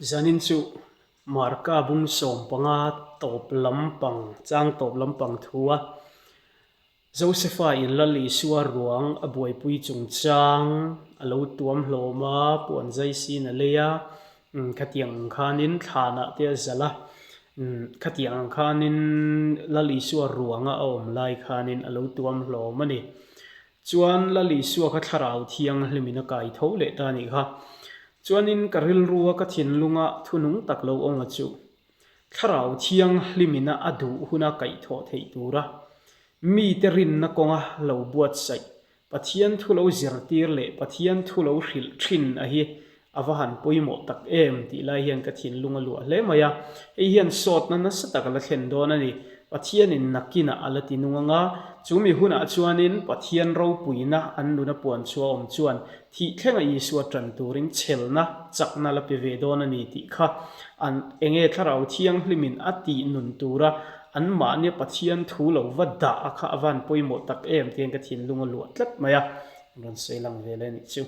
Zanin chu Marka bung 15 tawp lampang, chang tawp lampang thu a Josefa in Lal Isua ruang a buaipui chungchang a lo tuam hlawm a, puan zai sin a lei a, khatiang ang khanin thlanah te a zalh a, khatiang ang khanin Lal Isua ruanga a awm lai khanin a lo tuam hlawm a ni. Chuan Lal Isua kha Thlarau Thianghlimin a kai tho leh ta a nih kha. Chuanin ka rilrua ka thinlunga thunung tak lo awm a chu. Thlarau Thianghlimina a duh huna kaihthawh theih tura mite rinna kawnga lo buatsaih, Pathian thu lo zirtir leh Pathian thu lo hrilh thin a hi A va han pawimawh tak em tih lai hian ka thinlung a luah hle mai a, hei hian sawtna nasa tak a la thlen dawn a ni. Pathianin nakinah a la ti nung anga, chu mi hunah chuanin Pathian ropuina an nuna puan chhuah awm chuan thih thlenga Isua tan turin chhelna, chakna la pe ve dawn a ni tih kha an enge Thlarau Thianghlimin a tih nun tura anmahnia Pathian thu lo va dah a kha a van pawimawh tak em tihian ka thinlung a luah tlat mai a, rawn sawi lang ve leh a nih chu.